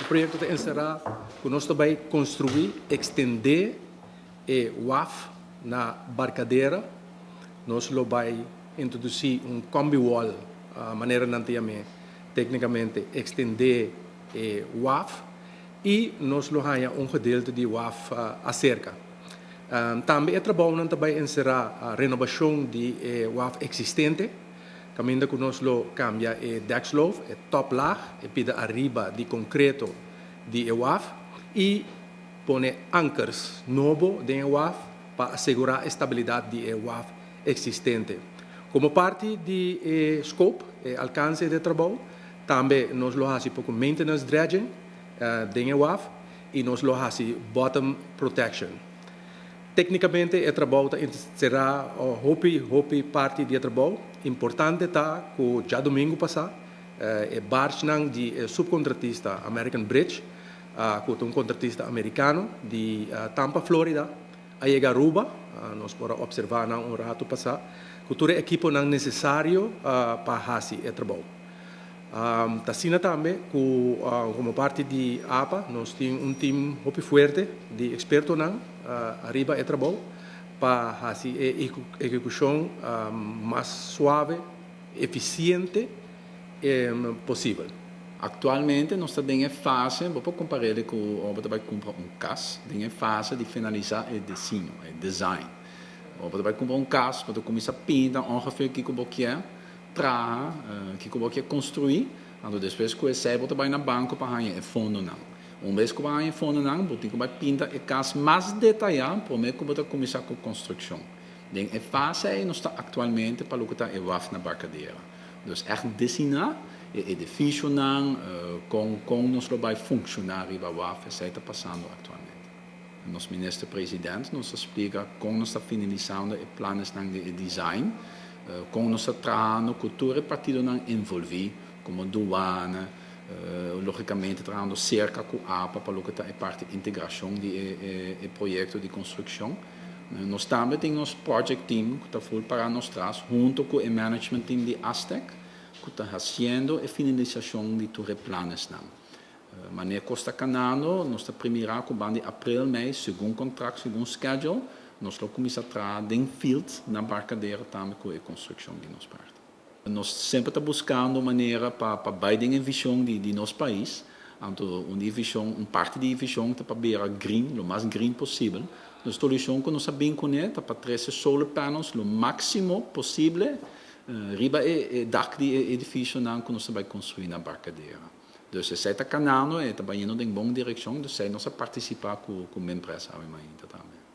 Proyekto ta enserá ku nos ta bai konstruí, ekstendé e waf na Barcadera. Nos lo bai introdusí un combi wall, manera nan ta yam'é téknikamente, ekstendé e waf i nos lo haña un gedeelte di waf aserka. Tambe e trabounan ta bai enserá renobashon di e waf eksistente, kaminda ku nos lo kambia e deksloof, e toplaag, e pida ariba di konkreto di e waf i pone ankers nobo den e waf pa asegurá e stabilidat di e waf eksistente. Komo parti di e scope, e alkanse di e trabou, tambe nos lo hasi poko maintenance dredging den e waf i nos lo hasi bottom protection. Téknikamente e trabou ta enserá hopi hopi parti di e trabou. Importante ta ku djadumingu pasá e bargenan di e supkontratista American Bridge, ku ta un kontratista amerikano di Tampa, Florida, a yega Aruba. Nos por a opservá nan un ratu pasá ku tur e ekiponan nesesario pa hasi e trabou. Ta asina tambe ku komo parti di apa nos tin un tim hopi fuerte di ekspertonan ariba e trabou pa hasi e ehekushon mas suave, efisiente posibel. Aktualmente nos ta den e fase, bo por kompar'é ku ora bo ta bai kumpra un kas, den e fase di finalisá e diseño, e design. Ora bo ta bai kumpra un kas, bo ta kuminsá pinta ongeveer kiko bo kier traha, kiko bo kier konstruí, anto despues ku esei bo ta bai na banko pa haña e fondonan. Un bes ku bo haña e fondonan, bo tin ku bai pinta e kas mas detayá promé ku bo ta kuminsá ku konstrukshon. Den e fase ei nos ta aktualmente pa loke ta e waf na Barcadera. Dus ègt desiná e edifisionan, kon kon nos lo bai funshoná riba waf, esei ta pasando aktualmente. Nos minister president nos a splika kon nos ta finalisando e planesnan di e design, kon nos ta trahando ku tur e partidonan envolví, komo duana, logikamente trahando serka ku apa pa loke ta e parti integrashon di e proyekto di konstrukshon. Nos tambe tin nos project team ku ta ful pará nos tras hunto ku e management team di Astec ku ta hasiendo e finalisashon di tur e planesnan. Manera kos ta kanando, nos ta primirá ku ban di aprel, mei, segun kontrakt, segun schedule, nos lo kuminsá traha den field na Barcadera tambe ku e konstrukshon di nos parti. Nos semper ta buskando manera pa bai den e vishon di nos pais. Anto un di e vishon, un parti di e vishon ta pa bira green, lo mas green posibel. Nos solushon ku nos a bin kuné ta pa trese solar panels lo máksimo posible riba e dak di e edifisionan ku nos ta bai konstruí na Barcadera. Dus esei ta kanando, e ta bayendo den bon direkshon, dus esei nos a partisipá ku Minpres awe mainta tambe.